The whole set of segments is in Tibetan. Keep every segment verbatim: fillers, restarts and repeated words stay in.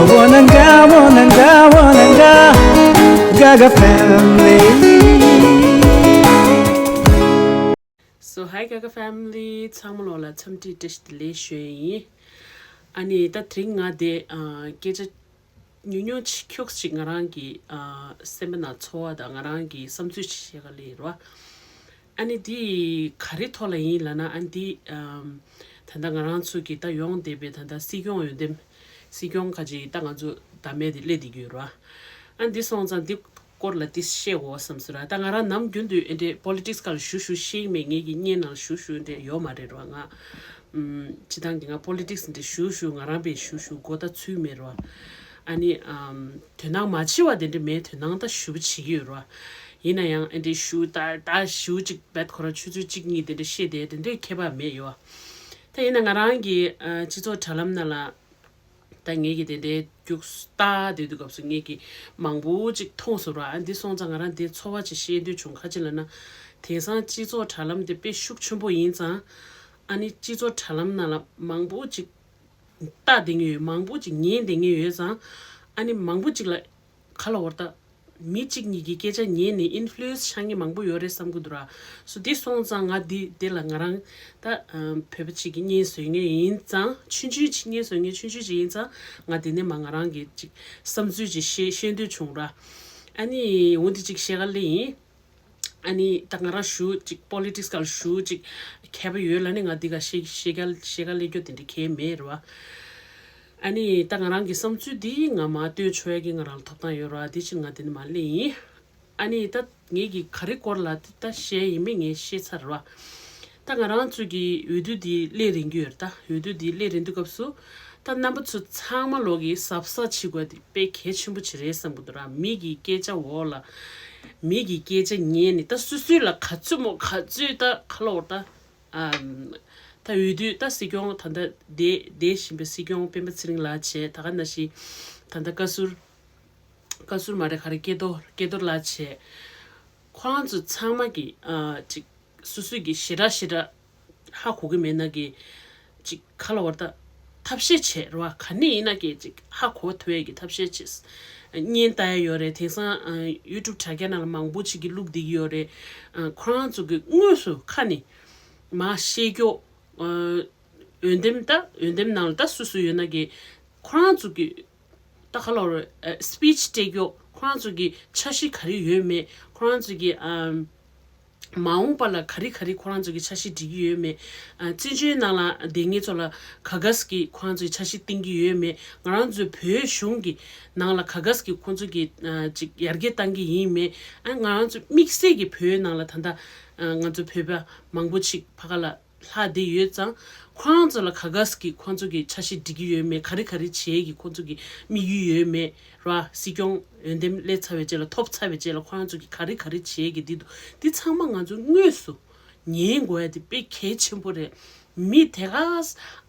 Wananga, wananga, wananga, Gaga family. So, hi Gaga family, ཚང་མ་ལོ་ལ་འཚམས་འདྲི་བཀྲ་ཤིས་བདེ་ལེགས་ཞུ་ཡིན། ཨ་ནི་ད་དེ་རིང་ང་དེ་ཨ་སྐད་ཆ་ཉུང་ཉུང་ཅིག་ཁྱུག་ཅིག་ང་རང་གི་ཨ་སེམས་པ་ནང་ཚོར་བ་དང་ང་རང་གི་བསམ་ཚུལ་ཅིག་བཤད་ག་ལེ་ཡིན་རོ། ཨ་ནི་འདི་ག་རེ་ཐོག་ལ་ཡིན་ལབ་ན། ཨ་ནི་འདི་ཨམ་ད་ལྟ་ང་རང་ཚོ་གི་ད་ཡོང་བསྡད་པའི་ད་ལྟ་སྲིད་སྐྱོང་འོས་འདེམས། སྲིད་སྐྱོང་ཁ་ཅིག་ད་ང་ཚོ་བདམས་ཏེ་སླེབས་བསྡད་ཀྱི་ཡོད་ར། ཨ་ནི་འདི་སོང་ཙང་འདི་སྐོར་ལ་འདི་བཤད་དགོས་བསམ་སོང་ར། ད་ང་རང་ནམ་རྒྱུན་དུ་ཨེ་འདྲའི་པོ་ལི་ཊིག་སི་སྒང་ལ་ཞུ་ཞུ་ཤེས་མེད། ངེད་ཀྱི་བརྙན་ནང་ཞུ་ཞུ་འདྲ་ཡོད་མ་རེད་ར། ང་ཨམ་སྤྱི་བཏང་གི་ང་པོ་ལི་ཊིག་སི་འདི་ཞུ་ཞུ་ང་རང་པས་ཞུ་ཞུ་མགོ་ད་ཚུད་མེད་ར། ཨ་ནི་ཨམ་དོ་སྣང་མ་བྱེད་པ་དེ་འདྲ་མེད། དོ་སྣང་ད་ཞུ་བ་བྱེད་ཀྱི་ཡོད་ར། ཡིན་ན་ཡང་ཨེ་འདྲའི་ཞུ་ད་ད་ཞུ་གཅིག་བེད་ཁོ་རང་ཆུ་ཚོད་གཅིག་གཉིས་དེ་འདྲ་བཤད་དེ་དེ་འདྲའི་ཁྱད་པར་མེད་ཡོད། ད་ཡིན་ན་ང་རང་གི་ཨ་སྤྱི་ཚོགས་དྲ་ལམ་ནང་ལ་ད་ངེད་ཀྱི་དེ་འདྲའི་རྒྱུགས་ལྟ་བསྡད་དུས་སྐབས་སུ་ངེད་ཀྱི་མང་པོ་ཅིག་མཐོང་སོང་ར། ཨ་འདི་སོང་ཙང་ང་རང་དེ་ཚོར་བ་ཅིག་བཤད་འདོད་བྱུང་། ཁ་ཅིག་ལབ་ན་དེང་སང་སྤྱི་ཚོགས་དྲ་ལམ་དེ་དཔེ་ཤུགས་ཆེན་པོ་ཡིན་ཙང་། ཨ་ནི་སྤྱི་ཚོགས་དྲ་ལམ་ནང་ལ་མང་པོ་ཅིག་ལྟ་བསྡད་མཁན་ཡོད། མང་པོ་ཅིག་ཉན་བསྡད་མཁན་ཡོད་ཙང་། ཨ་ནི་མང་པོ་ཅིག་ལ་ག་ལ་བར་ད་མི་གཅིག་གཉིས་ཀྱི་སྐད་ཆ་ཉན་ནས་ཨིན་ཕུ་ལུ་ཨེན་སི་ཆགས་མཁན་མང་པོ་ཡོད་རེད་བསམ་གྱི་འདུག་ར། སོ་འདི་སོང་ཙང་ང་འདི་འདི་ལ་ང་རང་ད་ཨ་བོད་པ་ཅིག་གི་བརྙན་བཟོ་མཁན་ཡིན་ཙང་། ཆུང་ཆུང་ཅིག་བརྙན་བཟོ་མཁན་ཆུང་ཆུང་ཅིག་ཡིན་ཙང་། ང་འདི་ནས་མ་ང་རང་གི་ཅིག་བསམ་ཚུལ་ཅིག་བཤད་བཤད་འདོད་བྱུང་ར། ཨ་ནི་འོ་འདི་ཅིག་བཤད་ག་ལེ་ཡིན། ཨ་ནི་ད་ང་རང་ཞུ་ཅིག་པོ་ལི་ཊིག་སི་སྒང་ལ་ཞུ་ཅིག་མཁས་པ་ཡོད་ལབ་ནི་ང་འདི་ག་བཤད་བཤད་ག་བཤད་ག་སླེབས་རྒྱུ་དེ་འདྲ་གང་ཡང་མེད་རེད་བ། ཨ་ནི་ད་ང་རང་གི་བསམ་ཚུལ་འདི་ང་མར་སྟོན་ཆོག་ཡ་གི་ང་རང་ལ་ཐོབ་ཐང་ཡོད་རེད་བ། དེ་ཕྱིར་ང་འདི་ནས་མར་སླེབས་ཡིན། ཨ་ནི་ད་ངེད་ཀྱི་ག་རེ་སྐོར་ལ་ད་བཤད་ཡིན་མིན་ངས་ཤེས་ཚར་རེད་བ། ད་ང་རང་ཚོ་གི་འོས་བསྡུ་འདི་སླེབས་རན་གྱི་ཡོད་རེད། ད་འོས་བསྡུ་འདི་སླེབས་རན་དུས་སྐབས་སུ་ད་རྣམ་པ་ཚོ་ཚང་མ་ལོག་གིས་གཟབ་གཟབ་བྱེད་དགོས་དེ་དཔེ་གལ་ཆེན་པོ་ཅིག་རེད་བསམ་གྱི་འདུག་ར། མི་གི་སྐད་ཆ་འོག་ལ་མི་གི་སྐད་ཆ་ཉན་ནས་ད་སོ་སོའི་ལ་ག་ཚོད་མོ་ག་ཚོད་ད་ག་ལ་འོ་ད་ཨམ་ད་འོས་བསྡུ་ད་སྲིད་སྐྱོང་ད་ལྟ་བསྡད་བསྡད་བཞིན་པའི་སྲིད་སྐྱོང་སྤེན་པ་ཚེ་རིང་ལགས་བྱས། ད་ག་ནང་བཞིན་ད་ལྟ་བཀའ་ཟུར་བཀའ་ཟུར་མ་རེད། ག་རེ། སྐལ་རྡོར་སྐལ་རྡོར་ལགས་བྱས། ཁོ་རང་ཚོ་ཚང་མ་གི་ཨ་ཅིག་སོ་སོའི་གི་ཞེ་དྲག་ཞེ་དྲག་ཧ་གོ་གི་མེད་ན་གི་ཅིག་ག་ལ་བར་ད་ཐབས་ཤེས་བྱས་རེད་བ། ག་ནས་ཡིན་ན་གི་ཅིག་ཧ་གོ་ཐུབ་ཡས་གི་ཐབས་ཤེས་བྱས། བརྙན་ལྟ་ཡ་ཡོད་རེད། དེང་སང་ཨ་ཡུ་ཊུབ་དྲ་རྒྱ་ནང་ལ་མང་པོ་ཅིག་གི་བླུགས་བསྡད་ཀྱི་ཡོད་རེད། ཨ་ཁོ་རང་ཚོ་གི་དངོས་སུ་ཁ་ནས་མར་བཤད་རྒྱུ། ཨ་འོས་འདེམས་ད་འོས་འདེམས་ནང་ལ་ད་སུ་སུ་ཡོད་ན་གི་ཁོ་རང་ཚོ་གི་ད་ག་ལ་བར་ཨ་སི་པི་ཆི་སྤྲད་རྒྱུ། ཁོ་རང་ཚོ་གི་འཆར་གཞི་ག་རེ་ཡོད་མེད། ཁོ་རང་ཚོ་གི་ཨམ་མ་འོངས་པ་ལ་ག་རེ་ག་རེ་ཁོ་རང་ཚོ་གི་འཆར་གཞི་སྒྲིག་གི་ཡོད་མེད། ཨ་བཙན་བྱོལ་ནང་ལ་བསྡད་མཁན་ཚོ་ལ་ག་ག་སི་གི་ཁོ་རང་ཚོ་གི་འཆར་གཞི་བཏིང་གི་ཡོད་མེད། ང་རང་ཚོའི་བོད་གཞུང་གི་ནང་ལ་ག་ག་སི་གི་ཁོ་ཚོ་གི་ཨ་ཅིག་ཡར་རྒྱས་བཏང་གི་ཡིན་མེད། ཨ་ང་རང་ཚོ་དམིགས་བསལ་གྱི་བོད་ནང་ལ་ད་ལྟ་ཨ་ང་ཚོ་བོད་པ་མང་པོ་ཅིག་ཕ་ག་ལ་ལྷག་བསྡད་ཡོད་ཙང་། ཁོ་རང་ཚོ་ལ་ག་ག་སི་གི་ཁོ་ཚོ་གི་འཆར་གཞི་སྒྲིག་གི་ཡོད་མེད། ག་རེ་ག་རེ་བྱེད་ཀྱི་ཁོ་ཚོ་གི་དམིགས་ཡུལ་ཡོད་མེད་ར། སྲིད་སྐྱོང་འོས་འདེམས་སླེབས་ཚར་བའི་རྗེས་ལ་ཐོབ་ཚར་བའི་རྗེས་ལ་ཁོ་རང་ཚོ་གི་ག་རེ་ག་རེ་བྱེད་ཀྱི་འདི་འདུག་འདི་ཚང་མ་ང་ཚོ་དངོས་སུ་ཉན་དགོས་ཡ་དེ་དཔེ་གལ་ཆེན་པོ་རེད། མི་དེ་ག་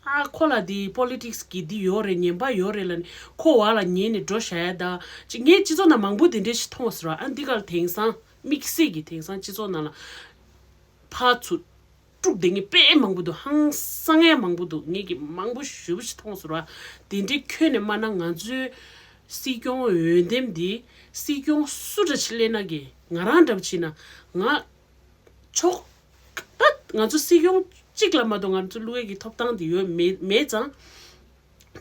ཨ་ཁོ་ལ་འདི་པོ་ལི་ཊིག་སི་གི་འདི་ཡོད་རེད། ངན་པ་ཡོད་རེད་ལབ་ནས་ཁོ་བ་ལ་ཉན་ནས་འགྲོ་བཞག་ཡ་ད་ཅིག་ངའི་སྤྱི་ཚོགས་ནང་མང་པོ་དེ་འདྲས་ཞིག་མཐོང་སོང་ར། ཨ་འདི་ག་ལ་དེང་སང་དམིགས་བསལ་གྱི་དེང་སང་སྤྱི་ཚོགས་ནང་ལ་ཕར་ཚུར་དཀྲུག་བསྡད་མཁན་དཔེ་མང་པོ་འདུག་ཧང་སང་ཡ་མང་པོ་འདུག་ངེད་ཀྱིས་མང་པོ་ཞེ་པོ་ཞིག་མཐོང་སོང་ར། དེ་འདྲའི་ཁྱོན་ནས་སྨྲ་ན་ང་ཚོའི་སྲིད་སྐྱོང་འོས་འདེམས་འདི་སྲིད་སྐྱོང་སུ་འདྲ་ཞིག་སླེབས་ན་གི་ང་རང་འདྲ་པོ་བྱས་ན་ང་ཕྱོགས་ད་ང་ཚོ་སྲིད་སྐྱོང་གཅིག་ལ་མ་གཏོགས་ང་ཚོ་བླུག་ཡས་ཀྱི་ཐོབ་ཐང་དེ་ཡོད་མེད་མེད་ཙང་།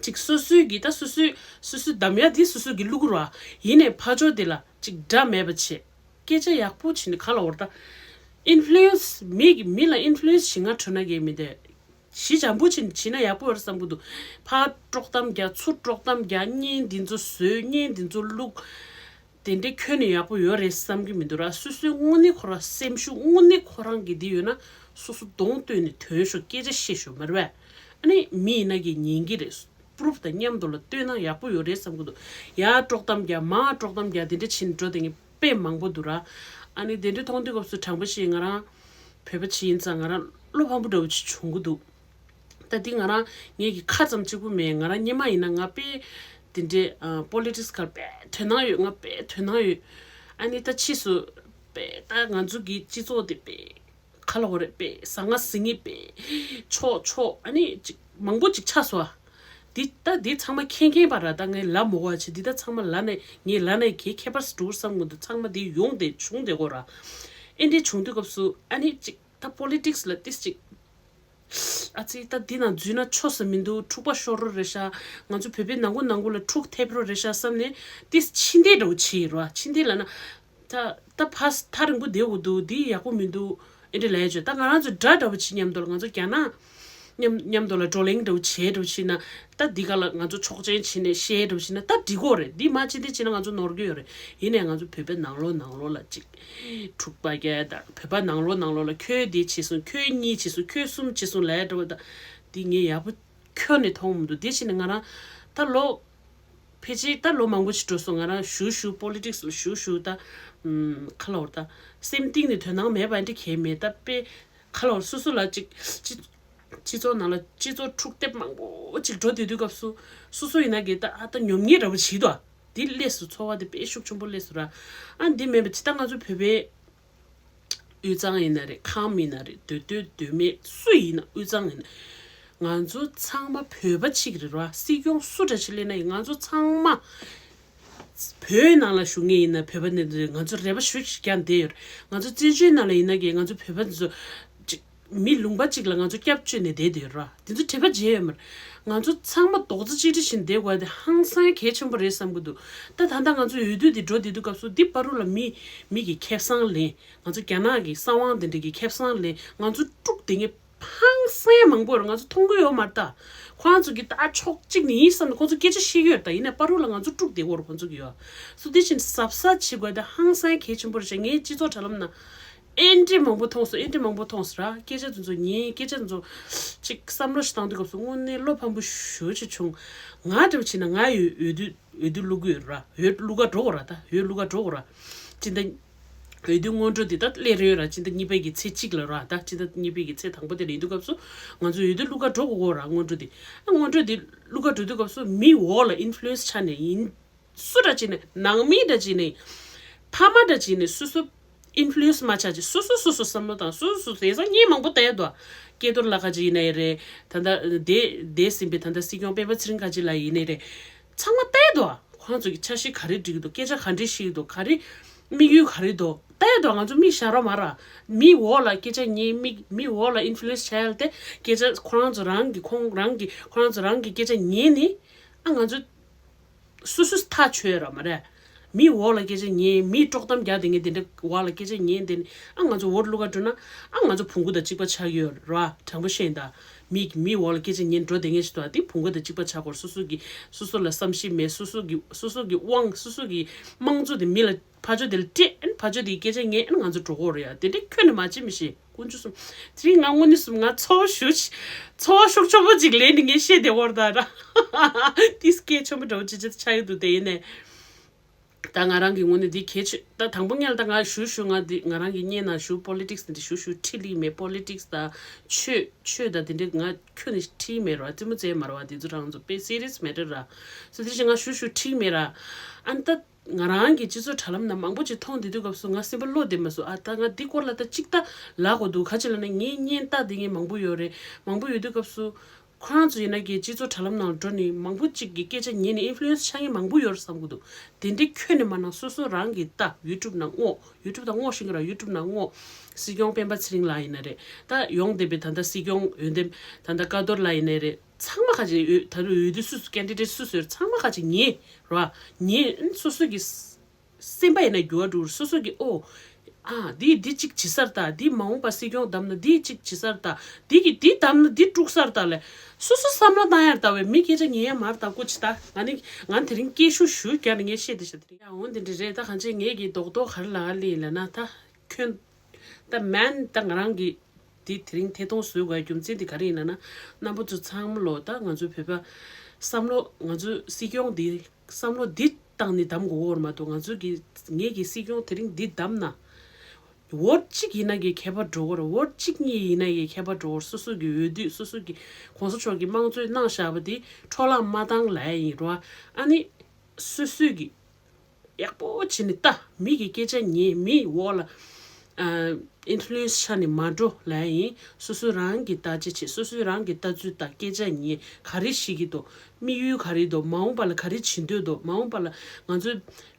ཅིག་སོ་སོའི་གི་ད་སོ་སོའི་སོ་སོའི་འདམ་ཡ་དེ་སོ་སོ་གི་བླུག་ར། ཡིན་ནའི་ཕར་ཕྱོགས་དེ་ལ་ཅིག་དགྲ་མེད་པ་བྱེད། སྐད་ཆ་ཡག་པོ་བྱས་ནས་ག་ལ་འོར་ད། ཨིན་ཕུ་ལུ་ཨེན་སི་མི་གི་མི་ལ་ཨིན་ཕུ་ལུ་ཨེན་སི་བྱེད་ང་གྲོ་ན་གས་མི་འདོད། ཞི་འཇམ་པོ་བྱས་ནས་བྱས་ན་ཡག་པོ་ཡོད་རེད་བསམ་གི་འདུག་ཕར་དཀྲོག་གཏམ་རྒྱག་ཚུར་དཀྲོག་གཏམ་རྒྱག་བརྙན་འདི་ཚོ་བཟོས་བརྙན་འདི་ཚོ་བླུག་དེ་འདྲའི་ཁྱོན་ནས་ཡག་པོ་ཡོད་རེད་བསམ་གི་མི་འདུག་ར། སོ་སོའི་དངོས་གནས་ཁོ་རང་སེམས་ཤུགས་དངོས་གནས་ཁོ་རང་གི་འདི་ཡོད་ན་སོ་སོ་གདོང་སྟོན་ནས་ཐོན་ཤོག་སྐད་ཆ་བཤད་ཤོག་མ་རེད་པས། ཨ་ནི་མི་ཡིན་ན་གི་ཉན་གི་རེད། པུ་རུབ་དང་མཉམ་དུ་ལ་སྟོན་ན་ཡག་པོ་ཡོད་རེད་བསམ་གི་འདུག་ཡར་དཀྲོག་གཏམ་རྒྱག་མར་དཀྲོག་གཏམ་རྒྱག་དེ་འདྲ་བྱས་ནས་འགྲོ་དེ་ངས་དཔེ་མང་པོ་འདུག་ར། ཨ་ནི་དེ་འདྲ་མཐོང་དུས་སྐབས་སུ་དྲང་པོ་བཤད་ང་རང་བོད་པ་ཅིག་ཡིན་ཙང་ང་རང་བློ་ཕམ་པོ་འདྲ་བོ་ཅིག་བྱུང་གི་འདུག་ད་འདི་ང་རང་ངེད་ཀྱི་ཁ་ཙམ་གཅིག་པུ་མེད། ང་རང་སྔོན་མ་ཡིན་ན་ང་དཔེ་དེ་འདྲའི་ཨ་པོ་ལི་ཊིག་སི་སྒང་ལ་དཔེ་དོ་སྣང་ཡོད། ང་དཔེ་དོ་སྣང་ཡོད། ཨ་ནི་ད་ཕྱིས་སུ་དཔེ་ད་ང་ཚོ་གི་སྤྱི་ཚོགས་དེ་དཔེ་ག་ལ་འོ་རེད་དཔེ་ཟང་ངེ་ཟིང་ངེ་དཔེ་ཕྱོགས་ཕྱོགས་ཨ་ནི་ཅིག་མང་པོ་ཅིག་ཆགས་སོང་ཨ། འདི་ད་འདི་ཚང་མ་མཁྱེན་མཁྱེན་པ་ར། ད་ངས་ལབ་མོ་བ་བྱེད། འདི་ད་ཚང་མ་ལབ་ནས་ངས་ལབ་ནས་གའི་ཁྱད་པར་འགྲོ་བསམ་གི་འདུག་ཚང་མ་འདི་ཡོང་དེ་བྱུང་དེ་གོ་ར། ཨེ་འདྲས་བྱུང་དུས་སྐབས་སུ་ཨ་ནི་ཅིག་ད་པོ་ལི་ཊིག་སི་ལ་ཏིས་ཅིག་ཨ་ཙི་ད་འདི་ནང་འཛུལ་ན་ཆོག་ས་མི་འདུག་འཁྲུག་པ་ཤོར་རོ་རེད་ཤག་ང་ཚོ་བོད་པའི་ནང་ཁུལ་ནང་ཁུལ་ལ་འཁྲུག་ཐེབས་རོ་རེད་ཤག་བསམ་ནས་ཏིས་ཕྱི་འདེད་འདྲ་བོ་བྱེད་ཡིན་རོ། ཕྱི་འདེད་ལབ་ན་ད་ད་ཕ་ཐག་རིང་པོ་བསྡད་དགོས་འདུག་འདི་ཡག་པོ་མི་འདུག་ཨེ་འདྲས་ལབ་ཡ་བྱོས། ད་ང་རང་ཚོ་དགྲ་འདྲ་བོ་བྱེད་མཉམ་དུ་ལ་ང་ཚོ་རྒྱ་ནག་མཉམ་མཉམ་དུ་ལ་བགྲོ་གླེང་འདྲ་བོ་བྱེད་འདྲ་བོ་བྱེད་ན། ད་འདི་ག་ལ་ང་ཚོ་ཆོག་མཆན་བྱེད་ནས་བཤད་འདྲ་བོ་བྱེད་ན་ད་འགྲིག་གོ་རེད། འདི་མ་བྱེད་འདི་བྱེད་ན་ང་ཚོ་ནོར་གི་ཡོད་རེད། ཡིན་ནའི་ང་ཚོ་བོད་པའི་ནང་ལོགས་ནང་ལོགས་ལ་ཅིག་འཁྲུག་པ་རྒྱག་ཡ་ད་བོད་པ་ནང་ལོགས་ནང་ལོགས་ལ་ཁྱོད་འདི་བྱེད་སོང་། ཁྱོད་གཉིས་བྱེད་སོང་། ཁྱོད་གསུམ་བྱེད་སོང་ལབ་ཡ་འདྲ་བོ་ད་འདི་ངས་ཡག་པོ་ཁྱོན་ནས་མཐོང་མི་འདུག་དེ་བྱས་ནས་ང་རང་ད་ལོ་ཕལ་ཆེར་ད་ལོ་མང་པོ་ཞིག་འགྲོ་སོང་། ང་རང་ཞུ་ཞུ་པོ་ལི་ཊིག་སི་ལ་ཞུ་ཞུ་ད་ཨམ་ག་ལབ་དགོས་རེད། ད་སེམས་གཏིང་ནས་དོན་སྣང་མེད་པ་འདི་གང་ཡང་མེད། ད་དཔེ་ག་ལབ་དགོས་རེད། སོ་སོ་ལ་ཅིག་སྤྱི་སྤྱི་ཚོགས་ནང་ལ་སྤྱི་ཚོགས་འཁྲུག་དེབ་མང་པོ་ཅིག་འགྲོ་བསྡད་དུས་སྐབས་སུ་སོ་སོ་ཡིན་ན་གི་ད་ཨ་ད་ཉོབ་ངེས་འདྲ་པོ་བྱེད་དོ། འདི་སླེབས་སོང་། ཚོར་བ་འདི་དཔེ་ཤུགས་ཆེན་པོ་སླེབས་སོང་ར། ཨ་འདི་མེད་པ་ཅི་ད་ང་ཚོ་བོད་པའི་དབུས་གཙང་ཡིན་ན་རེད། ཁམས་ཡིན་ན་རེད། མདོ་སྟོད་མདོ་སྨད་སུ་ཡིན་ན་དབུས་གཙང་ཡིན་ན་ང་ཚོ་ཚང་མ་བོད་པ་གཅིག་རེད་ར། སྲིད་སྐྱོང་སུ་འདྲ་ཞིག་སླེབས་ན་ཡང་ང་ཚོ་ཚང་མ་བོད་ནང་ལ་བཞུགས་མཁན་ཡིན་ན་བོད་པ་ནས་ང་ཚོ་རེ་བ་ཞུ་ཞིག་ཀྱང་བསྡད་ཡོད་རེད། ང་ཚོ་བཙན་བྱོལ་ནང་ལ་ཡིན་ན་གི་ང་ཚོ་བོད་པ་ཚོ་ཅིག་མི་ལུང་པ་གཅིག་ལ་ང་ཚོ་སྐྱབས་བཅོལ་ནས་བསྡད་བསྡད་ཡོད་ར། དེ་ཚོ་དྲི་བ་བརྗེད་ཡོད་མ་རེད། ང་ཚོ་ཚང་མ་རྡོག་རྩ་གཅིག་སྒྲིལ་བྱས་ནས་བསྡད་དགོས་དེ་ཧང་སང་གལ་ཆེན་པོ་རེད་བསམ་གི་འདུག་ད་ད་ལྟ་ང་ཚོ་འོས་བསྡུ་འདི་འགྲོ་བསྡད་དུས་སྐབས་སུ་འདི་བར་དུ་ལ་མི་མི་གི་ཁེ་བཟང་ལེན། ང་ཚོ་རྒྱ་ནག་གི་གསང་བ་འདི་འདྲ་གི་ཁེ་བཟང་ལེན། ང་ཚོ་དཀྲུགས་བསྡད་མཁན་ཧང་སང་མང་པོ་ཡོད་རེད། ང་ཚོ་མཐོང་གི་ཡོད་མ་རེད་ད། ཁོ་རང་ཚོ་གི་ད་ཕྱོགས་གཅིག་ནས་ཡིན་བསམ་ནས་ཁོ་ཚོ་སྐད་ཆ་བཤད་ཀྱི་ཡོད་རེད་ད། ཡིན་ནའི་བར་དུ་ལ་ང་ཚོ་དཀྲུགས་བསྡད་ཡོད་རེད་ཁོ་ཚོ་གི་ཡོད། སོ་དེ་བཞིན་གཟབ་གཟབ་བྱེད་དགོས་ད་ཧང་སང་གལ་ཆེན་པོ་རེད་ཤག་ངའི་སྤྱི་ཚོགས་དྲ་ལམ་ན་ཨེ་འདྲས་མང་པོ་མཐོང་སོང་། ཨེ་འདྲས་མང་པོ་མཐོང་སོང་ར། སྐད་ཆ་དེ་ཚོ་ཉན། སྐད་ཆ་དེ་ཚོ་ཅིག་བསམ་བློ་ཞིག་བཏང་དུས་སྐབས་སུ་དངོས་གནས་བློ་ཕམ་པོ་ཞེ་པོ་ཅིག་བྱུང་། ང་འདྲ་པོ་བྱས་ན་ང་ཡི་འོས་བསྡུ་འོས་བསྡུ་བླུག་གི་ཡོད་ར། འོས་བླུག་ག་འགྲོ་དགོས་ར། ད་འོས་བླུག་ག་འགྲོ་དགོས་ར། སྤྱི་ཟླ་འོས་བསྡུ་སྔོན་འགྲོ་འདི་ད་སླེབས་རེད་ར། སྤྱི་ཟླ་གཉིས་པའི་གི་ཚེས་གཅིག་ལ་ར། ད་སྤྱི་ཟླ་གཉིས་པའི་གི་ཚེས་དང་པོ་དེ་ལ་ཡིན་དུས་སྐབས་སུ་ང་ཚོ་འོས་བསྡུ་བླུག་ག་འགྲོ་དགོས་གོ་ར། སྔོན་འགྲོ་འདི་ཨ་སྔོན་འགྲོ་འདི་བླུག་ག་འགྲོ་དུས་སྐབས་སུ་མི་འོག་ལ་ཨིན་ཕུ་ལུ་ཨེན་སི་ཆགས་ནས་ཡིན། སུ་འདྲ་བྱས་ནས་ནང་མི་འདྲ་བྱས་ནས་ཕ་མ་འདྲ་བྱས་ནས་སོ་སོ་ཨིན་ཕུ་ལུ་ཨེན་སི་མ་ཆགས་ཅིག་སོ་སོ་སོ་སོ་བསམ་བློ་བཏང་། སོ་སོ་སོ་དེང་སང་བརྙན་མང་པོ་བལྟས་འདུག་སྐལ་རྡོར་ལགས་ཁ་ཅིག་ཡིན་ནའི་རེད། ད་ལྟ་འདས་འདས་ཟིན་པའི་ད་ལྟ་སྲིད་སྐྱོང་སྤེན་པ་ཚེ་རིང་ཁ་ཅིག་ལ་ཡིན་ནའི་རེད། ཚང་མ་བལྟས་འདུག་ཁོང་ཚོ་གི་འཆར་གཞི་ག་རེ་སྒྲིག་གི་འདུག་སྐད་ཆ་ག་འདྲས་བཤད་ཀྱི་འདུག་ག་རེ་དམིགས་ཡུལ་ག་རེ་འདུག་བལྟས་འདུག་ང་ཚོ་མི་ཞར་རོ་མ་ར། མི་འོག་ལ་སྐད་ཆ་ཉན། མི་མི་འོག་ལ་ཨིན་ཕུ་ལུ་ཨེན་སི་བྱས་ཡ་ལ་དེ་སྐད་ཆ་ཁོ་རང་ཚོ་རང་གི་ཁོང་རང་གི་ཁོ་རང་ཚོ་རང་གི་སྐད་ཆ་ཉན་ནི་ཨ་ང་ཚོ་སོ་སོས་ཐག་ཆོད་ར་མ་རེད། མི་འོག་ལ་སྐད་ཆ་ཉན། མིའི་དཀྲོག་གཏམ་རྒྱག་བསྡད་མཁན་དེ་འདྲ་འོག་ལ་སྐད་ཆ་ཉན་དེ་ནི་ཨ་ང་ཚོ་འོ་བླུག་ག་འགྲོ་ན་ཨ་ང་ཚོ་བོང་གུ་དང་གཅིག་པ་ཆགས་ཀྱི་ཡོད་ར། དྲང་པོ་བཤད་ད། མི་མི་འོག་ལ་སྐད་ཆ་ཉན་འགྲོ་བསྡད་མཁན་ཞིག་འདུག་ཨ། དེ་བོང་གུ་དང་གཅིག་པ་ཆགས་སྐོར། སོ་སོ་གི་སོ་སོ་ལ་བསམ་ཤེས་མེད། སོ་སོ་གི་སོ་སོ་གི་དབང་སོ་སོ་གི་དམངས་གཙོ་དེ་མི་ལ་ཕར་ཕྱོགས་དེ་ལ་སྤྲད། ཨ་ནི་ཕར་ཕྱོགས་དེའི་སྐད་ཆ་ཉན། ཨ་ནི་ང་ཚོ་འགྲོ་གི་ཡོད་རེད་ཡ། དེ་འདྲ་ཁྱོན་ནས་མ་བྱེད་མི་ཤེས། དཀོན་མཆོག་གསུམ། དེ་རིང་ང་དངོས་གནས་གསུམ་ང་ཚོར་བ་ཞུ་ཚོར་བ་ཤུགས་ཆེན་པོ་ཅིག་ལེན་ནས་ངས་བཤད་བསྡད་ཡོད་རེད་ད་ར། དེ་སྐད་ཆེན་པོ་འདྲ་བོ་ཅིག་ཅིག་ཆགས་ཀྱི་འདུག་དེ་ཡིན་ནའི་ད་ང་རང་གི་ངོས་ནས་འདི་གལ་ཆེ། ད་དང་པོ་ཉིད་ལ་ད་ང་ཞུ་ཞུ་ང་འདི་ང་རང་གི་བརྙན་ནང་ཞུ་པོ་ལི་ཊིག་སི་འདི་ཞུ་ཞུ་ཁྲིད་ལི་མེད། པོ་ལི་ཊིག་སི་ད་ཆོས་ཆོས་ད་དེ་འདྲ་ང་ཁྱོན་ནས་ཁྲིད་མེད་ར། རྩེད་མོ་རྩེ་མ་ར་བ། དེ་ཚོ་རང་ཚོ་དཔེ་སི་རི་ཡས་མེད་ར། སོ་དེ་བཞིན་ང་ཞུ་ཞུ་ཁྲིད་མེད་ར། ཨ་ནི་ད། ང་རང་གི་སྤྱི་ཚོགས་དྲ་ལམ་ནང་མང་པོ་ཅིག་མཐོང་བསྡད་དུས་སྐབས་སུ་ང་སེམས་པ་བློ་བདེ་མ་སོང་། ཨ་ད་ང་འདི་སྐོར་ལ་ད་ཅིག་ད་ལབ་དགོས་འདུག་ག་ཅི་ལབ་ན་ངའི་བརྙན་ལྟ་བསྡད་མཁན་མང་པོ་ཡོད་རེད། མང་པོ་ཡོད་དུས་སྐབས་སུ་ཁོ་རང་ཚོ་ཡིན་ན་གི་སྤྱི་ཚོགས་དྲ་ལམ་ནང་འགྲོ་ནས་མང་པོ་ཅིག་གི་སྐད་ཆ་ཉན་ནས་ཨིན་ཕུ་ལུ་ཨེན་སི་ཆགས་མཁན་མང་པོ་ཡོད་རེད་བསམ་གི་འདུག་དེ་འདྲའི་ཁྱོན་ནས་མ་གནང་། སོ་སོ་རང་གི་ལྟ། ཡུ་ཊུབ་ནང་སྔོག་ཡུ་ཊུབ་དང་སྔོག་ཤེས་ཀྱི་ར། ཡུ་ཊུབ་ནང་སྔོག་སྲིད་སྐྱོང་སྤེན་པ་ཚེ་རིང་ལགས་ཡིན་ན་རེད། ད་ཡོང་བསྡད་པའི་ད་ལྟ་སྲིད་སྐྱོང་འོས་འདེམས་ད་ལྟ་ཀ་རྡོར་ལགས་ཡིན་ནའི་རེད། ཚང་མ་ཁ་ཅིག་འོས་ད་རུང་འོས་བསྡུ་སུ་སུ་ཀེན་ཌི་ཌེ་ཊི་སུ་སུ་ཡོད་ཚང་མ་ཁ་ཅིག་ཉན་ར། ཉན་སོ་སོ་གི་སེམས་པ་ཡིན་ན་འགྱུར་བ་འགྲོ་གི་རེད། སོ་སོ་གི་ཨོ་ཨ་འདི་འདི་གཅིག་བྱེད་ས་རེད་ད། འདི་མ་འོངས་པ་སྲིད་སྐྱོང་བདམས་ན་འདི་གཅིག་བྱེད་ས་རེད་ད། འདི་གི་འདི་བདམས་ན་འདི་དཀྲུག་ས་རེད་ད་ལས། སོ་སོ་བསམ་བློ་བཏང་ཡ་རེད་ད། བས་མི་སྐད་ཆ་ཉན་ཡ་མ་རེད་ད། ཀོ་ཅི་ད་ང་ནི་ང་དེ་རིང་སྐད་ཤུགས་ཞུ་རྒྱ་ནི་ངས་བཤད་དེ་བཤད་དེ་རིང་ཡ་འོ་འདི་འདྲ་རེད་ད། གང་ཅི་ངས་ཀྱི་རྡོག་རྡོག་ག་རེ་ལབ་ལེ་ལབ་ན་ད། ཁྱོད། ད་མན་ད་ང་རང་གི་འདི་དེ་རིང་ཐད་གཏོང་བཟོས་དགོས་རྒྱུ་མཚན་དེ་ག་རེ་ཡིན་ན་ན། རྣམ་པ་ཚོ་ཚང་མ་ལོ་ད་ང་ཚོའི་བོད་པ་བསམ་བློ་ང་ཚོའི་སྲིད་སྐྱོང་འདི་བསམ་བློ་འདི་བཏང་ནས་བདམས་དགོས་ཀྱི་ཡོད་མ་གཏོགས། ང་ཚོའི་གི་ངེད་ཀྱི་སྲིད་སྐྱོང་དེ་རིང་འདི་བདམས་ན་ཝོཊ་གཅིག་ཡིན་ན་གི་ཁྱད་པར་འགྲོ་གི་རེད། ཝོཊ་གཅིག་གཉིས་ཡིན་ན་གི་ཁྱད་པར་འགྲོ་གི་རེད། སོ་སོ་གི་འོས་བསྡུ་སོ་སོ་གི་གོང་ས་མཆོག་གི་དམངས་གཙོས་གནང་བཞག་པ་དེ་འཕྲོ་བརླག་མ་བཏང་ལབ་ཡ་ཡིན་རོ། ཨ་ནི་སོ་སོའི་གི་ཡག་པོ་བྱས་ནས་ལྟ། མི་གི་སྐད་ཆ་ཉན། མིའི་འོག་ལ་ ཨིན་ཕུ་ལུ་ཨེན་སི་ཆ་ནས་མ་འགྲོ་ལབ་ཡིན། སོ་སོ་རང་གི་བརྟག་དཔྱད་བྱེད། སོ་སོ་རང་གི་ལྟ་ཚུལ་དང་སྐད་ཆ་ཉན། ག་རེ་བཤད་ཀྱི་འདུག་དམིགས་ཡུལ་ག་རེ་འདུག་མ་འོངས་པ་ལ་ག་རེ་བྱེད་འདོད་འདུག་མ་འོངས་པ་ལ་ང་ཚོ་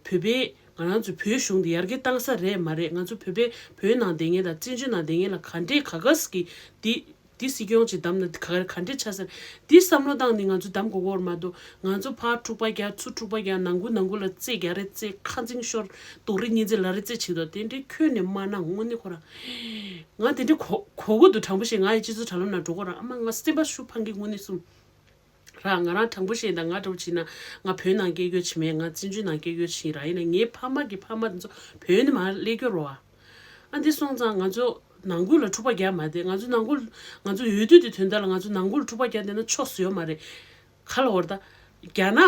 བོད་པའི་ང་རང་ཚོ་བོད་གཞུང་འདི་ཡར་རྒྱས་བཏང་ས་རེད་མ་རེད། ང་ཚོ་བོད་པའི་བོད་ནང་བསྡད་མཁན་དང་བཙན་བྱོལ་ནང་བསྡད་མཁན་ལ་ག་འདྲས་ག་ག་ཟེ་གི་འདི་འདི་སྲིད་སྐྱོང་ཅིག་བདམས་ན་ག་ག་ག་འདྲས་ཆགས་ས་རེད། འདི་བསམ་བློ་བཏང་ནས་ང་ཚོ་བདམས་དགོས་ཀྱི་ཡོད་མ་གཏོགས། ང་ཚོ་ཕར་འཁྲུག་པ་རྒྱག་ཚུར་འཁྲུག་པ་རྒྱག་ནང་ཁུལ་ནང་ཁུལ་ལ་རྩེད་རྒྱག་རེས་རྩེད། ཁ་འཛིང་ཤོར་རྡོག་རེ་གཉིས་རྩེད་ལག་རེས་རྩེད་བྱེད་དོ། དེ་འདྲའི་ཁྱོན་ནས་མ་གནང་། དངོས་གནས་ཁོ་རང་ང་དེ་འདྲའི་གོ་གོ་གི་འདུག་དྲང་པོ་བཤད། ང་ཡི་སྤྱི་ཚོགས་དྲ་ལམ་ནང་འགྲོ་གི་རང་ཨ་མ་ང་སེམས་པ་ཤུགས་འཕངས་ཀྱི། དངོས་གནས་གསུམ་ར་ང་རང་དྲང་པོ་བཤད་ད། ང་འདྲ་བོ་བྱས་ན་ང་བོད་ནང་སྐད་སྐྱོ་བྱེད་མེད། ང་བཙན་བྱོལ་ནང་སྐད་སྐྱོ་བྱེད་ར། ཡིན་ན་ངའི་ཕ་མ་གི་ཕ་མ་དེ་ཚོ་བོད་ནས་མར་སླེབས་རྒྱུ་རོ་ཨ། ཨ་འདི་སོང་ཙང་ང་ཚོ་ནང་ཁུལ་ལ་འཁྲུག་པ་རྒྱག་མ་བསྡད། ང་ཚོ་ནང་ཁུལ་ང་ཚོ་ཡོད་དུས་དེ་དོན་དག་ལ་ང་ཚོ་ནང་ཁུལ་འཁྲུག་པ་རྒྱག་བསྡད་ན་ཆོག་སུ་ཡོད་མ་རེད། ག་ལ་བར་ད་རྒྱ་ནག་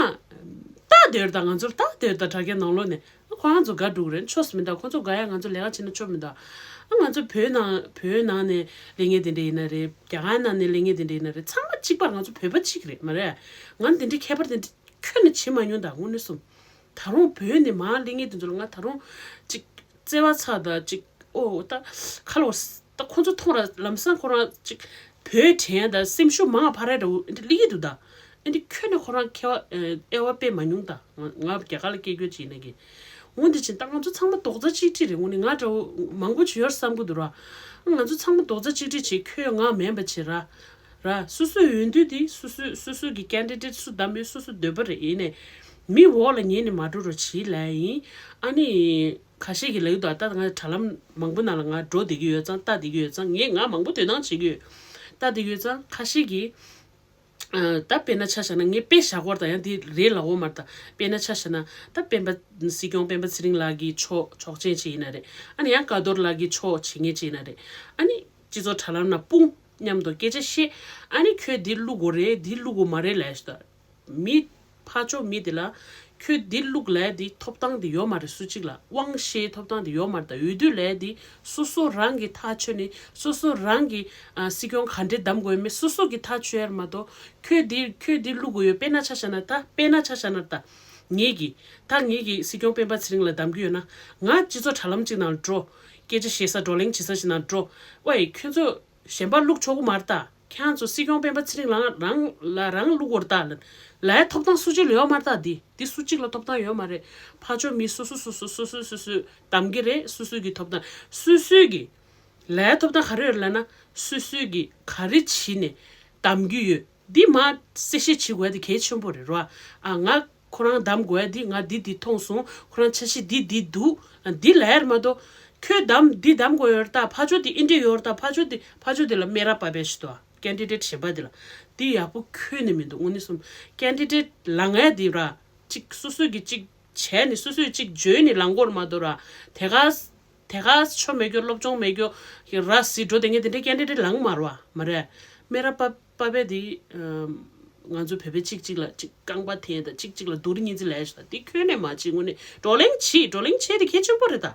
ལྟ་དེར་ད་ང་ཚོར་ལྟ་དེར་ད་དྲ་རྒྱ་ནང་ལོགས་ནས་ཁོ་རང་ཚོ་དགའ་འགྲོ་གི་རེད། ཆོག་སུ་མི་འདུག་ཁོ་ཚོ་དགའ་ཡ་ང་ཚོ་ལས་ཀ་བྱེད་ན་ཆོག་མི་འདུག་ཨ་ང་ཚོ་བོད་ནང་བོད་ནང་ནས་ལས་ངན་དེ་འདྲ་ཡིན་ན་རེད། རྒྱ་གར་ནང་ནས་ལས་ངན་དེ་འདྲ་ཡིན་ན་རེད། ཚང་མ་གཅིག་པར་ང་ཚོ་བོད་པ་གཅིག་རེད་མ་རེད། ང་དེ་འདྲའི་ཁྱད་པར་དེ་འདྲ་ཁྱོན་ནས་བྱེད་མ་མྱོང་ད་དངོས་གནས་གསུམ། ད་རུང་བོད་ནས་མར་སླེབས་མཁན་དེ་ཚོ་ལ་ང་ད་རུང་ཅིག་བརྩེ་བ་ཚ་ད་ཅིག་ཨོ་ད་ཁ་ལོ་ད་ཁོ་ཚོ་མཐོང་ར་ལམ་སང་ཁོ་རང་ཅིག་བོད་དྲན་ད་སེམས་ཤུགས་མང་ཕ་ར་འདྲ་བོ་འདི་སླེབས་ཀྱི་འདུག་ད་འདི་ཁྱོན་ནས་ཁོ་རང་ཁྱད་པར་དབྱེ་བ་དཔེ་མ་མྱོང་ད། ང་ང་རྒྱ་གར་ལ་སྐད་སྐྱོ་བྱེད་ན་གི་འོ་འདི་ཕྱིན་ད་ང་ཚོ་ཚང་མ་རྡོག་རྩ་གཅིག་སྒྲིལ་རེད། དངོས་གནས་ང་འདྲ་བོ་མང་པོ་ཅིག་ཡོད་བསམ་གི་འདུག་ར། ང་ཚོ་ཚང་མ་རྡོག་རྩ་གཅིག་སྒྲིལ་བྱེད། ཁྱོད་ང་མིན་པ་བྱེད་ར། ར། སོ་སོའི་འོས་བསྡུ་དེ་སོ་སོའི་སོ་སོ་གི་ཀན་ཌི་ཌེ་ཊི་སུ་བདམས་ཡོད་སོ་སོའི་འདོད་པ་རེད། ཡིན་ནའི་མི་འོག་ལ་ཉན་ནས་མ་འགྲོ་རོགས་བྱེད་ལབ་ཡིན། ཨ་ནི་ཁ་ཤས་ཀྱིས་ལབ་ཀྱི་འདུག་ད་ང་དྲ་ལམ་མང་པོ་ནང་ལ་ང་འགྲོ་བསྡད་ཀྱི་ཡོད་ཙང་ལྟ་བསྡད་ཀྱི་ཡོད་ཙང་། ངས་ང་མང་པོ་དོ་སྣང་བྱེད་ཀྱི་ཡོད། ལྟ་བསྡད་ཀྱི་ཡོད་ཙང་ཁ་ཤས་ཀྱིས་ཨ་ད་དཔེར་ན་ཆ་བཞག་ན་ངས་དཔེ་བཞག་པར་ད་ཡང་འདི་རེད་ལབ་ཡོད་མ་རེད་ད། དཔེར་ན་ཆ་བཞག་ན་ད་སྤེན་པ་སྲིད་སྐྱོང་སྤེན་པ་ཚེ་རིང་ལགས་ཀྱི་ཕྱོགས་ཕྱོགས་ཆེན་ཅིག་ཡིན་ན་རེད། ཨ་ནི་ཡང་ཀ་རྡོར་ལགས་ཀྱི་ཕྱོགས་བྱེད་མཁན་ཅིག་ཡིན་ན་རེད། ཨ་ནི་སྤྱི་ཚོགས་དྲ་ལམ་ན་སྤུངས། མཉམ་དུ་སྐད་ཆ་བཤད། ཨ་ནི་ཁྱོད་འདི་བླུག་དགོས་རེད། འདི་བླུག་དགོས་མ་རེད་ལབ་ཤི་ད། མི་ཕར་ཕྱོགས་མི་དེ་ལ་ཁྱོད་འདི་བླུག་ལབ་ཡ་འདི་ཐོབ་ཐང་དེ་ཡོད་མ་རེད། སུ་གཅིག་ལ་དབང་ཤེད་ཐོབ་ཐང་དེ་ཡོད་མ་རེད། ད་འོས་བསྡུ་ལབ་ཡ་འདི་སོ་སོ་རང་གི་ཐག་ཆོད་ནས་སོ་སོ་རང་གི་ཨ་སྲིད་སྐྱོང་ག་འདྲས་བདམས་དགོས་མེད་སོ་སོ་གི་ཐག་ཆོད་ཡ་རེད་མ་གཏོགས། ཁྱོད་འདི་ཁྱོད་འདི་བླུག་དགོས་ཡོད། དཔེར་ན་ཆ་བཞག་ན་ད་དཔེར་ན་ཆ་བཞག་ན་ད་ངེད་ཀྱིས་ད་ངེད་ཀྱིས་སྲིད་སྐྱོང་སྤེན་པ་ཚེ་རིང་ལ་བདམས་ཀྱི་ཡོད་ན། ང་སྤྱི་ཚོགས་དྲ་ལམ་གཅིག་ནང་འགྲོ། སྐད་ཆ་བཤད་ས་བགྲོ་གླེང་བྱེད་ས་ཞིག་ནང་འགྲོ། ཝེ་ཁྱོད་ཚོ་གཞན་པ་བླུག་ཆོག་གི་མ་རེད་ད། ཁྱེད་རང་ཚོ་སྲིད་སྐྱོང་སྤེན་པ་ཚེ་རིང་ལ་རང་ལ་རང་བླུག་དགོས་རེད་ད་ལབ་ཡ་ཐོབ་ཐང་སུ་གཅིག་ལ་ཡོད་མ་རེད་ད། འདི་འདི་སུ་གཅིག་ལ་ཐོབ་ཐང་ཡོད་མ་རེད། ཕར་ཕྱོགས་མི་སོ་སོ་སོ་སོ་སོ་སོ་སོ་སོས་བདམས་ཀྱི་རེད། སོ་སོའི་གི་ཐོབ་ཐང་སོ་སོའི་གི་ལབ་ཡ་ཐོབ་ཐང་ག་རེ་ཡོད་ལབ་ན། སོ་སོའི་གི་ག་རེ་བྱས་ནས་བདམས་ཀྱི་ཡོད། འདི་མ་གསལ་བཤད་བྱེད་དགོས་ཡ་དེ་གལ་ཆེན་པོ་རེད་རོ། ཨ་ང་ཁོ་རང་བདམས་དགོས་ཡ་འདི་ང་འདི་འདི་མཐོང་སོང་། ཁོ་རང་འཆར་གཞི་འདི་འདི་འདུག་འདི་ལབ་ཡ་རེད་མ་གཏོགས། ཁྱོད་བདམས་འདི་བདམས་དགོས་ཡོད་རེད་ད། ཕར་ཕྱོགས་འདི་འདི་འདྲས་ཡོད་རེད་ད། ཕར་ཕྱོགས་འདི་ཕར་ཕྱོགས་འདི་ལ་སྨད་ར་བབས་པས་ཤི་ཏོ། ཀན་ཌི་ཌེ་ཊི་གཞན་པ་འདི་ལ་འདི་ཡག་པོ་ཁྱོན་ནས་མི་འདུག་དངོས་གནས་གསུམ། ཀན་ཌི་ཌེ་ཊི་ལངས་ཡ་འདི་ར་གཅིག་སོ་སོས་གི་གཅིག་བྱས་ནས་སོ་སོས་གཅིག་བརྗོད་ནས་ལངས་དགོས་རེད་མ་གཏོགས་ར། དེ་ག་དེ་ག་ཆོ་མེད་རྒྱུ་སློབ་སྦྱོང་མེད་རྒྱུ་ར་སི་འགྲོ་དེ་ངས་དེ་འདྲའི་ཀན་ཌི་ཌེ་ཊི་ལངས་མ་རེད་བ། མ་རེད། སྨད་ར་བབས་པ་བས་དེ་ང་ཚོ་བོད་པའི་གཅིག་གཅིག་ལ་གཅིག་རྐང་པ་འཐེན་དང་གཅིག་གཅིག་ལ་རྡོག་རིལ་གཉིས་རྩེ་ལབ་ཡ་ཞིག་དང་དེ་ཁྱོན་ནས་མ་བྱེད། དངོས་གནས་བགྲོ་གླེང་བྱེད། བགྲོ་གླེང་བྱེད་དེ་གལ་ཆེན་པོ་རེད་ད།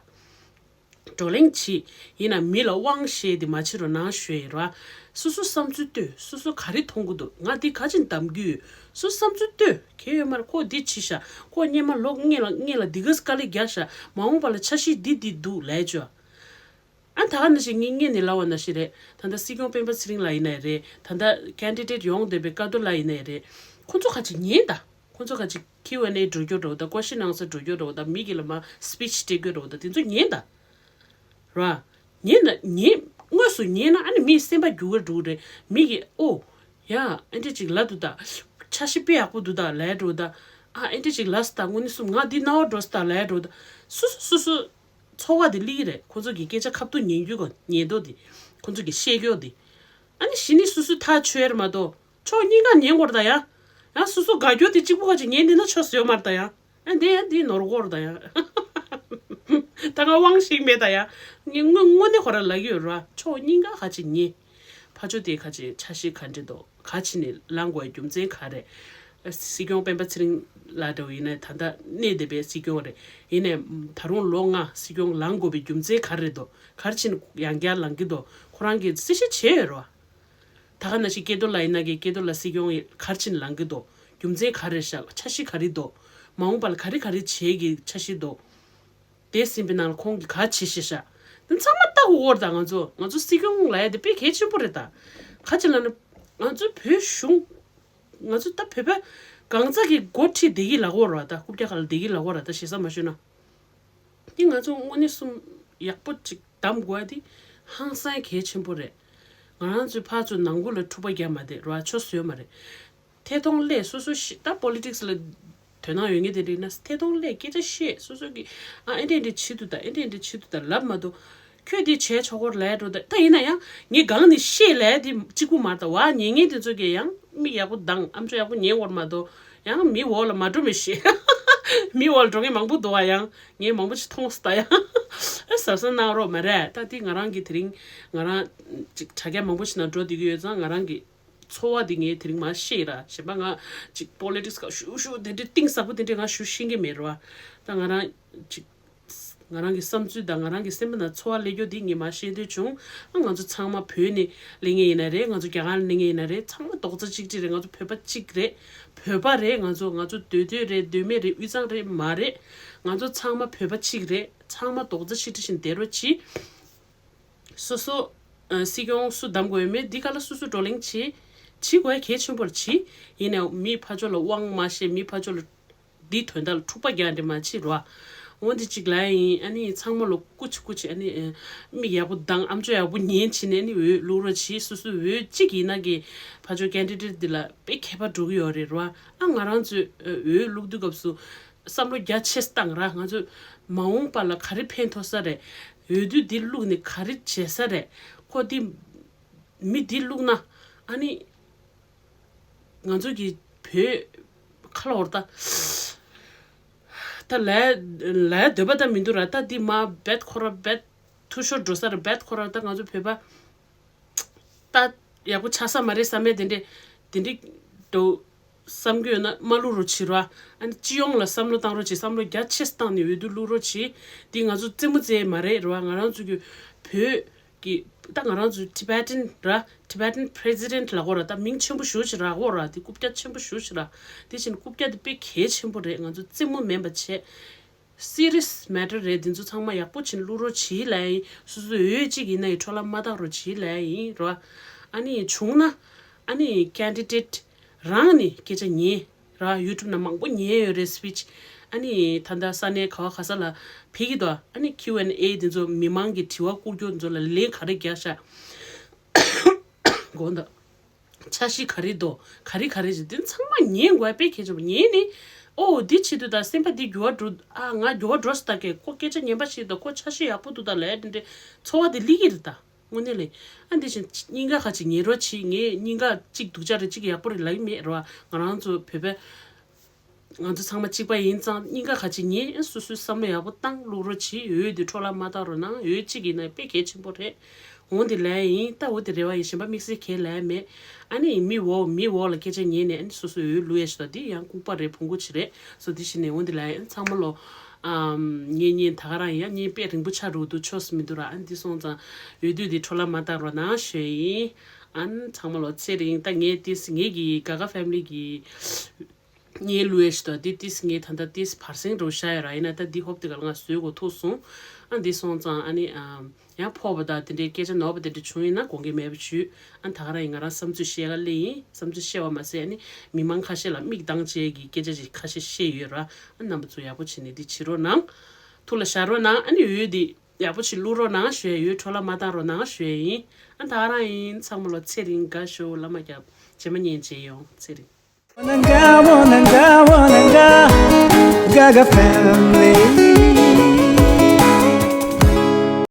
བགྲོ་གླེང་བྱེད། ཡིན་ན་མི་ལ་དབང་ཤེད་དེ་མ་བྱེད་རོགས་གནང་ཞུ་ཡ་ཡིན་ར། སོ་སོ་བསམ་ཚུལ་བཏོན། སོ་སོ་ག་རེ་མཐོང་གི་འདུག་ང་འདི་ག་ཅིག་བདམས་རྒྱུ་ཡོད། སོ་བསམ་ཚུལ་བཏོན། གལ་ཡོད་མ་རེད། ཁོ་འདི་བྱས་ཤག་ཁོ་སྔོན་མ་ལོ་ལྔ་ལ་སྔོན་ལ་འདི་ག་དཀའ་ལས་རྒྱག་ཤག་མ་འོངས་པ་ལ་འཆར་གཞི་འདི་འདི་འདུག་ལབ་ཡ་ཅོ། ཨ་ད་ག་ནང་བཞིན་ངས་སྔོན་ནས་ལབ་པ་ནང་བཞིན་རེད། ད་ལྟ་སྲིད་སྐྱོང་སྤེན་པ་ཚེ་རིང་ལགས་ཡིན་ནའི་རེད། ད་ལྟ་ཀན་ཌི་ཌེ་ཊི་ཡོང་བསྡད་པའི་ཀ་རྡོར་ལགས་ཡིན་ནའི་རེད། ཁོ་ཚོ་ཁ་ཅིག་ཉན་ད། ཁོ་ཚོ་ཁ་ཅིག་ཁིའུ་ཨེན་ཨེ་འགྲོ་རྒྱུ་འདྲ་བོ་དང་ཀོ་ཤན་ཨན་སར་འགྲོ་རྒྱུ་འདྲ་བོ་དང་མི་གི་ལ་མ་སི་པིཆ་སྤྲད་རྒྱུ་འདྲ་བོ་དང་དེ་ཚོ་ཉན་ད། ར། ཉན་ན་ཉན། དངོས་སུ་ཉན་ན་ཨ་ནི་མིའི་སེམས་པ་རྒྱུག་གི་འགྲོ་གི་རེད། མི་གིས་ཨོ། ཡ། ཨེ་འདྲ་ཅིག་ལབ་འདུག་ད། འཆར་གཞི་དཔེ་ཡག་པོ་འདུག་ད་ལབ་འགྲོ་ད། ཨ་ཨེ་འདྲ་ཅིག་ལབ་སོང་ད། དངོས་གནས་གསུམ་ང་འདི་རྣ་བ་འགྲོ་སོང་ད་ལབ་འགྲོ་ད། སོ་སོ་སོ་སོ། ཚོར་བ་དེ་སླེབས་ཀྱི་རེད། ཁོ་ཚོ་གི་སྐད་ཆ་ཁ་ཐུག་ཉན་རྒྱུ་གོ་ཉན་མདོག་དེ། ཁོ་ཚོ་གི་བཤད་རྒྱུ་དེ། ཨ་ནི་གཞི་ནས་སོ་སོའི་ཐག་ཆོད་རེད་མ་གཏོགས། ཕྱོགས་གཉིས་ཀ་ཉན་དགོས་རེད་ད་ཡ། ཡང་སོ་སོ་དགའ་རྒྱུ་དེ་གཅིག་པོ་ཁ་ཅིག་ཉན་བསྡད་ན་ཆོག་ས་ཡོད་མ་རེད་ད་ཡ། ཨ་འདི་ཡ་འདི་ནོར་གོ་རེད་ད་ཡ། ད་ང་དབང་ཤེད་མེད་ད་ཡ། ངས་དངོས་དངོས་གནས་ཁོ་རང་ལབ་ཀྱི་ཡོད་རེད་བ། ཕྱོགས་གཉིས་ཀ་ཁ་ཅིག་ཉན། ཕར་ཕྱོགས་དེ་ཁ་ཅིག་འཆར་གཞི་ག་འདྲ་འདུག་ག་ཅིག་ནས་ལངས་དགོས་རྒྱུ་མཚན་ག་རེ། སྲིད་སྐྱོང་སྤེན་པ་ཚེ་རིང་ལགས་འདྲ་བོ་ཡིན་ན་ད་ལྟ་གནས་བསྡད་པའི་སྲིད་སྐྱོང་རེད། ཡིན་ནའི་ད་རུང་ལོ་ལྔ་སྲིད་སྐྱོང་ལངས་དགོས་པའི་རྒྱུ་མཚན་ག་རེ་འདུག་ག་རེ་བྱས་ནས་ཡང་བསྐྱར་ལངས་ཀྱི་འདུག་ཁོ་རང་གིས་གསལ་བཤད་བྱས་ཡོད་རེད་བ། ད་ག་ནང་བཞིན་སྐལ་རྡོར་ལགས་ཡིན་ན་གི་སྐལ་རྡོར་ལགས་སྲིད་སྐྱོང་གི་ག་རེ་བྱས་ནས་ལངས་ཀྱི་འདུག་རྒྱུ་མཚན་ག་རེ་རེད་ཤག་འཆར་གཞི་ག་རེ་འདུག་མ་འོངས་པ་ལ་ག་རེ་ག་རེ་བྱེད་ཀྱི་འཆར་གཞི་འདུག་འདས་ཟིན་པའི་ནང་ལ་ཁོང་གིས་ག་བྱེད་ཤེས་ཤག་དེ་ཚང་མ་ལྟ་དགོས་ཀྱི་རེད་ད། ང་ཚོ་ང་ཚོ་སྲིད་སྐྱོང་ལབ་ཡ་དེ་དཔེ་གལ་ཆེན་པོ་རེད་ད། ག་ཅི་ལབ་ན། ང་ཚོ་བོད་གཞུང་། ང་ཚོ་ད་བོད་པ་གང་ཟག་གི་འགོ་ཁྲིད་བསྡད་ཀྱི་ལབ་དགོས་རེད་ད། རྐུབ་བཀྱག་ཁ་ལ་བསྡད་ཀྱི་ལབ་དགོས་རེད་ད། ཞེ་ས་མ་ཞུས་ན། དེ་ང་ཚོ་དངོས་གནས་གསུམ་ཡག་པོ་ཅིག་གདམ་དགོས་ཡ་དེ་ཧང་སང་གལ་ཆེན་པོ་རེད། ང་རང་ཚོའི་ཕར་ཚུར་ནང་ཁུལ་ལ་འཁྲུག་པ་རྒྱག་མ་བསྡད་རོགས། ཆོ་སོས་མ་རེད། ཐད་གཏོང་སླད་སོ་སོ་ཤེས། ད་པོ་ལི་ཊིག་སི་ལ་དོ་སྣང་ཡོད་མཁན་དེ་འདྲ་ཡིན་ན་ཐད་གཏོང་སླད་སྐད་ཆ་བཤད། སོ་སོ་གི་ཨ་ཨེ་འདྲ་འདྲ་བྱེད་འདུག་ད། ཨེ་འདྲ་འདྲ་བྱེད་འདུག་ད་ལབ་མ་གཏོགས། ཁྱོད་འདི་བྱས་ཆོག་གོ་ལབ་འགྲོ་ད། ད་ཡིན་ན་ཡང་ངས་སྒང་ནས་བཤད་ལབ་དེ་གཅིག་པུ་མ་རེད་ད། བ་ཉན་མཁན་དེ་ཚོ་གིས་ཡང་མིག་ཡག་པོ་གདངས། ཨམ་ཅོག་ཡག་པོ་ཉན་དགོས་མ་གཏོགས། ཡང་མི་འོག་ལ་མ་འགྲོ་མི་ཤེས། མི་འོག་ལ་འགྲོ་མཁན་མང་པོ་འདུག་བ། ཡང་ངས་མང་པོ་ཞིག་མཐོང་སོང་ད། ཡང་གཟབ་གཟབ་གནང་རོགས། མ་རེད་ད། འདི་ང་རང་གི་དེ་རིང་ང་རང་ཅིག་དྲ་རྒྱ་མང་པོ་ཞིག་ནང་འགྲོ་བསྡད་ཀྱི་ཡོད་ཙང་། ང་རང་གི་ཚོར་བ་འདི་ངས་དེ་རིང་མར་བཤད་ར། གཞན་པ་ང་ཅིག་པོ་ལི་ཊིག་སི་ཁ་ཞུ་ཞུ་དེ་འདྲའི་གཏིང་ཟབ་པོ་དེ་འདྲའི་ང་ཞུ་ཤེས་ཀྱི་མེད་ར་བ། ད་ང་རང་ཅིག་ང་རང་གི་བསམ་ཚུལ་དང་ང་རང་གི་སེམས་པ་ནང་ཚོར་བ་སླེབས་རྒྱུ་འདི་ངས་མར་བཤད་འདོད་བྱུང་། ཨ་ང་ཚོ་ཚང་མ་བོད་ནས་སླེབས་མཁན་ཡིན་ན་རེད། ང་ཚོ་རྒྱ་གར་ནས་སླེབས་མཁན་ཡིན་ན་རེད། ཚང་མ་རྡོག་རྩ་གཅིག་སྒྲིལ་རེད། ང་ཚོ་བོད་པ་གཅིག་རེད། བོད་པ་རེད། ང་ཚོ་ང་ཚོ་མདོ་སྟོད་རེད། མདོ་སྨད་རེད། དབུས་གཙང་རེད་མ་རེད། ང་ཚོ་ཚང་མ་བོད་པ་གཅིག་རེད། ཚང་མ་རྡོག་རྩ་གཅིག་སྒྲིལ་བྱས་བསྡད་རོགས་གྱིས། སོ་སོ་ཨ་སྲིད་སྐྱོང་སུ་གདམ་དགོས་ཡོད་མེད་འདི་ག་ལ་སོ་སོ་བགྲོ་གླེང་བྱེད། བྱེད་དགོས་གལ་ཆེན་པོ་རེད། བྱེད། ཡིན་ནའང་མི་ཕར་ཕྱོགས་ལ་དབང་མ་བཤད། མི་ཕར་ཕྱོགས་ལ་འདིའི་དོན་དག་ལ་འཁྲུག་པ་རྒྱག་འདྲ་མ་བྱེད་རོགས། འོ་འདི་གཅིག་ལབ་ཡ་ཡིན། ཨ་ནི་ཚང་མ་ལོ་སྐུ་མཁྱེན་སྐུ་མཁྱེན། ཨ་ནི་ཨ་མིག་ཡག་པོ་གདངས། ཨམ་ཅོག་ཡག་པོ་ཉན་བྱས་ནས་ཨ་ནི་འོས་བླུག་རོགས་བྱེད། སོ་སོའི་འོས་གཅིག་ཡིན་ན་གི་ཕར་ཕྱོགས་ཀེན་ཌི་ཌེ་ཊི་འདི་ལ་དཔེ་ཁྱད་པར་འགྲོ་གི་ཡོད་རེད་རོགས། ཨ་ང་རང་ཚོས་ཨ་འོས་བླུག་དུས་སྐབས་སུ་བསམ་བློ་རྒྱ་ཆེ་བཏང་ར། ང་ཚོས་མ་འོངས་པ་ལ་ག་རེ་ཕན་ཐོགས་ས་རེད། འོས་བསྡུ་འདི་བླུགས་ནས་ག་རེ་བྱེད་ས་རེད། ཁོ་འདི་མི་འདི་བླུགས་ན་ཨ་ནི་ང་ཚོ་གི་བོད་ཁ་ལོར་ད་ད་ལས་ལས་འདོད་པ་ད་མི་འདུག་ར། ད་འདི་མ་རྦད་ཁོ་ར་རྦད་འཐུས་ཤོར་འགྲོ་ས་ར། རྦད་ཁོ་ར་ད་ང་ཚོ་བོད་པ་ད་ཡག་པོ་ཆགས་ས་མ་རེད་བསམ་མེད་དེ་འདྲས་དེ་འདྲས་འགྲོ་བསམ་གྱི་ཡོད་ན་མ་བླུག་རོགས་བྱེད་ར། ཨ་ནི་སྤྱི་ཡོངས་ལ་བསམ་བློ་བཏང་རོགས་བྱེད། བསམ་བློ་རྒྱ་ཆེ་བཏང་ནས་འོས་བསྡུ་བླུག་རོགས་བྱེད། འདི་ང་ཚོ་རྩེད་མོ་རྩེ་མ་རེད་ར། ང་རང་ཚོ་གི་བོད་ཀྱི་ད་ང་རང་ཚོ་ཊི་བེ་ཊན་ར། ཊི་བེ་ཊན་པི་རེ་སི་ཌེན་ཊི་ལབ་དགོས་ར། ད་མིང་ཆེན་པོ་ཞེ་པོ་ཅིག་རག་གི་ཡོད་ར། དེ་རྐུབ་བཀྱག་ཆེན་པོ་ཞེ་པོ་ཅིག་ར། དེ་བཞིན་རྐུབ་བཀྱག་དེ་དཔེ་གལ་ཆེན་པོ་རེད། ང་ཚོ་རྩེད་མོ་མིན་པ་བྱས། སི་རི་ཡས་མེ་ཊར་རེད། དེ་ཚོ་ཚང་མ་ཡག་པོ་བྱས་ནས་བླུག་རོགས་བྱེད་ལབ་ཡ་ཡིན། སོ་སོའི་འོས་གཅིག་ཡིན་ན་ཡང་འཕྲོ་བརླག་མ་བཏང་རོགས་བྱེད་ལབ་ཡ་ཡིན་ར། ཨ་ནི་བྱུང་ན་ཨ་ནི་ཀེན་ཌི་ཌེ་ཊི་རང་ནས་སྐད་ཆ་ཉན་ར། ཡུ་ཊུབ་ནང་མང་པོ་ཉན་ཡོད་རེད། སི་པི་ཆི། ཨ་ནི་ད་ལྟ་ས་གནས་ག་བ་ག་ས་ལ་ཕེབས་ཀྱི་འདུག་ཨ་ནི་ཁིའུ་ཨེན་ཨེ་དེ་ཚོ་མི་མང་གི་དྲི་བ་བསྐུར་རྒྱུ་ཚོ་ལ་ལན་ག་རེ་རྒྱག་ཤག་དགོངས་དག་འཆར་གཞི་ག་རེ་འདུག་ག་རེ་ག་རེ་བྱེད། དེ་ཚང་མ་ཉན་དགོས་པ་དཔེ་གལ་ཆེན་པོ། ཉན་ནས་ཨོ་འདི་བྱེད་དུས་ད་སེམས་པ་འདི་འགྱུར་བ་འགྲོ། ཨ་ང་འགྱུར་བ་འགྲོ་སྲིད་ད་གས། ཁོ་སྐད་ཆ་ཉན་པ་ཞིག་དང་ཁོ་འཆར་གཞི་ཡག་པོ་འདུག་ད་ལབ་དེ་འདྲའི་ཚོར་བ་དེ་སླེབས་ཀྱི་རེད་ད། དངོས་གནས་ལས། ཨ་འདི་བཞིན་སྙིང་ག་ཁ་ཅིག་ཉན་རོགས་བྱེད། ངས་སྙིང་ག་གཅིག་སྡུག་ཅག་རེད། གཅིག་ཡག་པོ་རེད་ལབ་ཀྱི་མེད་རེད་བ། ང་རང་ཚོ་བོད་པའི་ང་ཚོ་ཚང་མ་གཅིག་པ་ཡིན་ཙང་སྙིང་ག་ཁ་ཅིག་ཉན། སོ་སོའི་བསམ་བློ་ཡག་པོ་བཏང་བླུག་རོགས་བྱེད། འོས་དེ་འཕྲོ་བརླག་མ་བཏང་རོགས་གནང་། འོས་གཅིག་ཡིན་ན་དཔེ་གལ་ཆེན་པོ་རེད། འོ་འདི་ལབ་ཡ་ཡིན། ད་འོ་དེ་རེ་བ་ཡིན། གཞན་པ་དམིགས་བསལ་གང་ཡང་ལབ་ཡ་མེད། ཨ་ནི་མི་འོག་མི་འོག་ལ་སྐད་ཆ་ཉན་ནས་ཨ་ནི་སོ་སོའི་འོས་བླུག་ཡ་ཞིག་དང་འདི་ཡང་ལྐུགས་པ་རེད། བོང་གུ་ཅིག་རེད། སོ་འདི་བཞིན་ནས་འོ་འདི་ལབ་ཡ་ཡིན། ཚང་མ་ལོ། ཨམ། ངའི་བརྙན་ད་ག་རང་ཡིན། ཡང་བརྙན་དཔེ་རིང་པོ་ཆགས་འགྲོ་འདུག་ཆོག་སུ་མི་འདུག་ར། ཨ་འདི་སོང་ཙང་འོས་བསྡུ་འདི་འཕྲོ་བརླག་མ་བཏང་རོགས་གནང་ཞུ་ཡ་ཡིན། ཨ་ནི་ཚང་མ་ལོ་ཚེ་རིང་། ད་ངས་ཏིས་ངེད་ཀྱི་ག་ག་ཕེ་མི་ལི་གི་བརྙན་བླུག་ཡ་ཞིག་དང་འདི་ཏིས་ངས་ད་ལྟ་ཏིས་བར་གསེང་འགྲོ་བཞག་ཡོད་ར། ཡིན་ན་ད་འདི་ཧོབ་དེ་ག་ལ་ང་བཟོས་དགོས་ཐུག་སོང་། ཨ་འདི་སོང་ཙང་ཨ་ནི་ཨམ། ཡང་ཕོག་པ་དང་དེ་འདྲའི་སྐད་ཆ་ནོར་བ་དེ་འདྲ་བྱུང་ཡིན་ན་དགོངས་འགལ་མེད་པ་ཞུ། ཨ་ད་ག་རང་ཡིན། ང་རང་བསམ་ཚུལ་བཤད་ག་སླེབས་ཡིན། བསམ་ཚུལ་བཤད་པ་མ་ཟད་ཨ་ནི་མི་མང་ཁ་ཤས་ལ་མིག་གདངས་བཅས་ཀྱི་སྐད་ཆ་ཞིག་ཁ་ཤས་བཤད་ཡོད་ར། ཨ་རྣམ་པ་ཚོ་ཡག་པོ་བྱས་ནས་འདི་བྱེད་རོགས་གནང་། ཐུགས་ལ་བཞག་རོགས་གནང་། ཨ་ནི་འོས་འདི་ཡག་པོ་ཞིག་བླུག་རོགས་གནང་ཞུ་ཡ། འོས་འཕྲོ་བརླག་མ་བཏང་རོགས་གནང་ཞུ་ཡ་ཡིན། ཨ་ད་ག་རང་ཡིན། ཚང་མ་ལོ་ཚེ་རིང་དགའ་ཤོག་བླ་མ་རྒྱལ་བ་རྗེས་མ་བརྙན་མཇལ་ཡོང་། ཚེ་རིང་། Wananga, wananga, wananga, Gaga family.